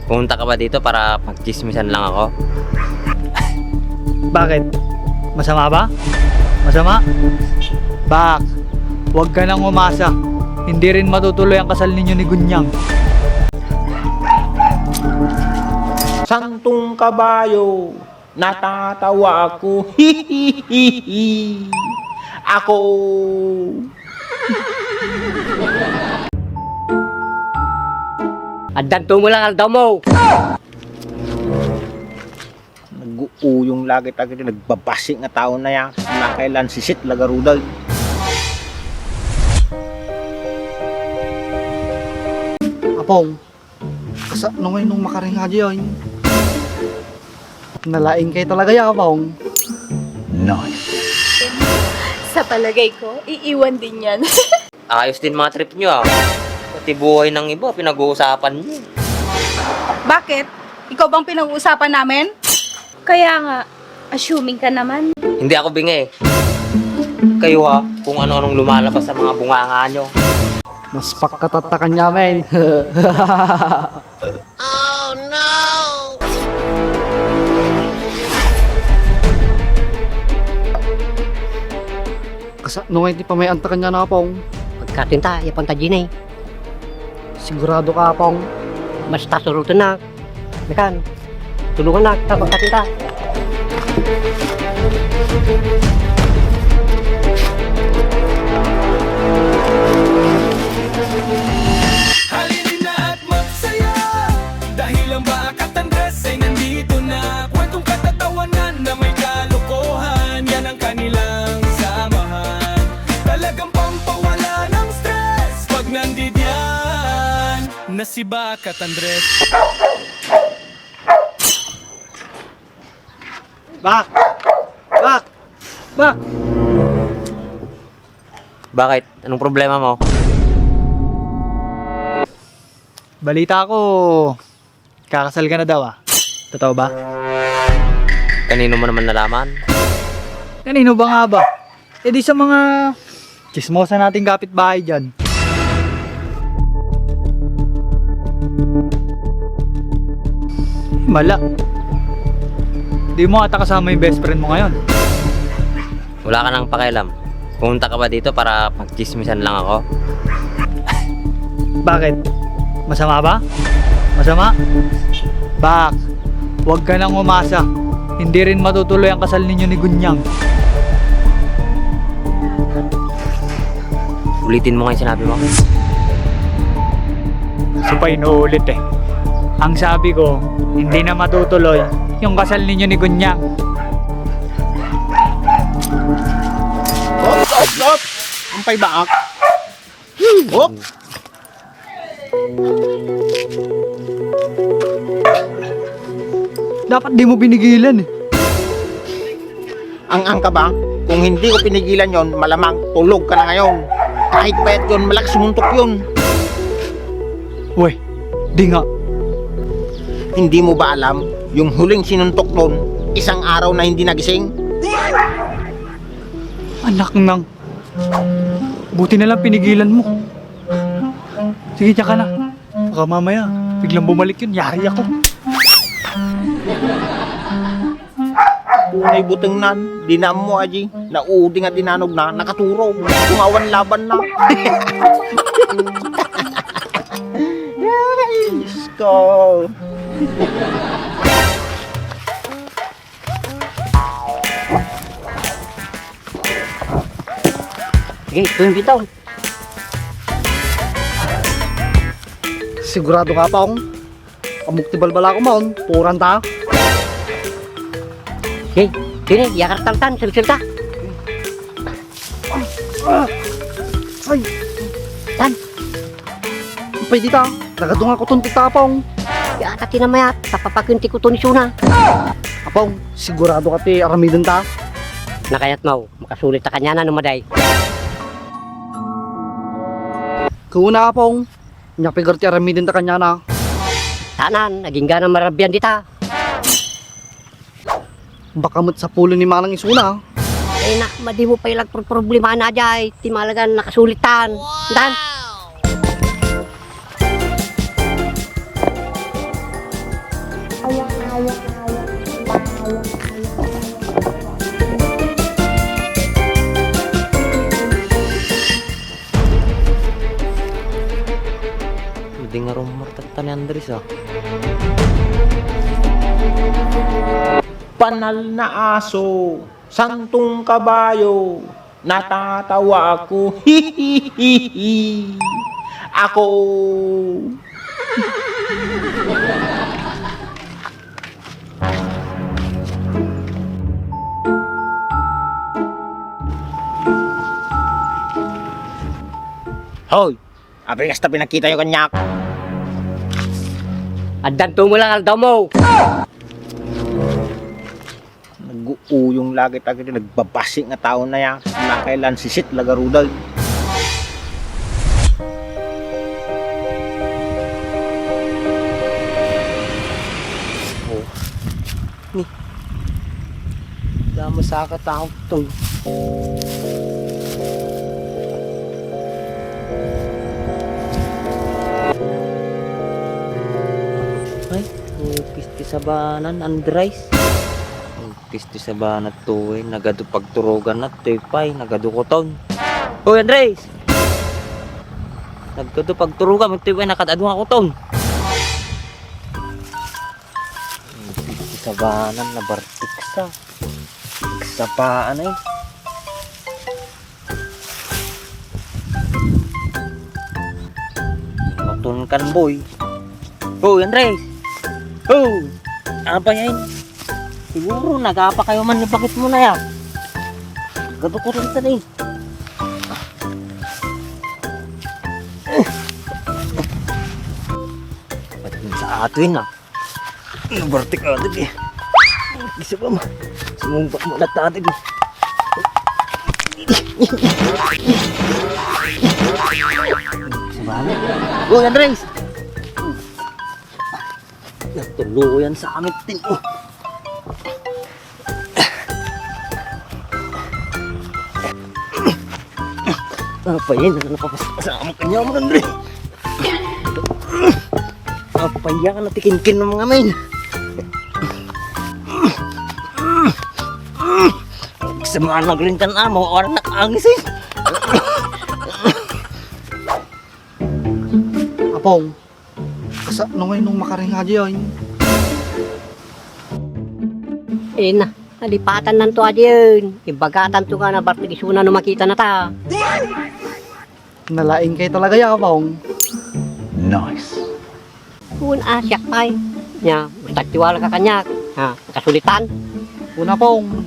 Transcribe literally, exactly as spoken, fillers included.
Pumunta ka ba dito para pagtsismisan lang ako? Bakit? Masama ba? Masama? Bak, huwag ka nang umasa. Hindi rin matutuloy ang kasal ninyo ni Gunyang. Santong kabayo, natatawa ako. Ako. Addanto mo lang aldaw mo. Nag-uuyong lagi tayo, nagbabasi nga tao na yan. Nakailan sisit lagarudag. Apong, kasano ngay nung makaring aja yan? Nalaing kay talaga ya, Apong. Nice. Sa palagay ko, iiwan din yan. Ayos din mga trip nyo, ah. Pati buhay ng iba, pinag-uusapan nyo. Bakit? Ikaw bang pinag-uusapan namin? Kaya nga, assuming ka naman. Hindi ako bingi. Kayo, ha, kung ano-anong lumalabas sa mga bunganga nyo. Mas pagkatatakan niya, men. Oh, no! Kasano ngay ti pamay-anta kaniana, Apong? Pagkatinta, ya panta Jenny. Sigurado ka, Apong? Basta surutan na. Mekan, tulungan na kita pagkatinta. Halina at magsaya, dahil ang Bakat Andres ay nandito na. Kwentong katatawanan na may kalokohan, yan ang kanilang samahan. Talagang pampawala ng stress pag nandidiyan na si Bakat Andres. Bak! Bak! Bak! Bakit? Anong problema mo? Balita ko, kakasal ka na daw, ah. Totoo ba? Kanino mo naman nalaman? Kanino ba nga ba? Eh, di sa mga tsismosa nating kapitbahay dyan. Mala. Di mo ata kasama yung best friend mo ngayon. Wala ka nang pakialam. Pumunta ka ba dito para pagtsismisan lang ako? Bakit? Masama ba? Masama? Bak, huwag ka nang umasa. Hindi rin matutuloy ang kasal ninyo ni Gunyang. Ulitin mo nga yung sinabi mo. Gusto pa inuulit eh. Ang sabi ko, hindi na matutuloy yung kasal ninyo ni Gunyang. Op, op, op! Ang payback. Op! Dapat di mo pinigilan eh. Ang, ang ka ba? Kung hindi ko pinigilan yon, malamang tulog ka na ngayon. Kahit payat yon, malakas sumuntok yon. Weh, di nga. Hindi mo ba alam, yung huling sinuntok nun, isang araw na hindi nagising? Anak nang, buti na lang pinigilan mo. Sige, tiyan ka na. Baka mamaya, biglang bumalik yun, yari ako. Unay buteng nan, dinammo aji, naudi nga dinanog na, nakaturog, kumawan laban na. Ay, Diyos ko. Sige, ito yung bitaw. Sigurado ka, Pong? Amok ti balbala ko, Mon. Puran ta. Hey, kini, yakar taltan, silsil ta. Ah! Ay! Tan! Apay dita, nagadunga ko ton ti tapong. Yata ti namayat, tapapakin ti kuton isuna. Apong, sigurado ka ti aramiden ta? Nakayat mo, makasulit ta kanyana no maday. Kuna, Apong. Nya pigar ti aramiden ta kaniana. Tanan, agingga na marabian dita. Baka met sapulen ni Manang isuna. Ay na, madi mo pay lagproproblema na jay, ti malagan nakasulitan. Dan. Madi nga rumortatta ni Andres, ah. Banal na aso, santong kabayo, natatawa ako. Ako. Hoy! Apay kasta pinakitayo kaniak? Addanto met lang aldaw mo! Nag-uuyong lagi tayo, nagbabasik nga tao na ya. Nakailan sisit lagarudag. Oh. Ni. Damo sa katawag to. Ay, upis ti sabanan, Andres. Upis ti sabanan to, eh. Nagadu pagturugan na, to, eh, pay. Nagadu kuton. Hoy, Andres! Nagadu pagturugan, to, eh, nakadadu nga kuton. Iti sabanan, nabartik sa. Nagsapaan ay. Inuton kan, boy. Hoy, Andres! Hoy! Apay ay? Siguro nagapa kayo man ni bakit mo na ya. Gadukutan ka na eh. Ba't mo sa ato yun, ah? Nabartik agad eh. Isa pa ma. Sumungkot mo na tatag eh. Sabali. Uy, Andres! Natuluyan sa amin din, oh. Apay, ano na papasama kanya mo, Andre? Apay, yan, natikinkin ng mga men. Sa mga nagrintan na, mawawala na ang angis eh. Apong, kasano ngay nung makaring adi ay? Eh na, nalipatan nanto adi yun. Ibagatan to nga nabartig isuna no makita na ta. Nalaing kay talaga ya, Apong. Nice. Kun asiak pay. Nya, basta tiwala ka kaniak. Ha, kasulitan. Una, Pong.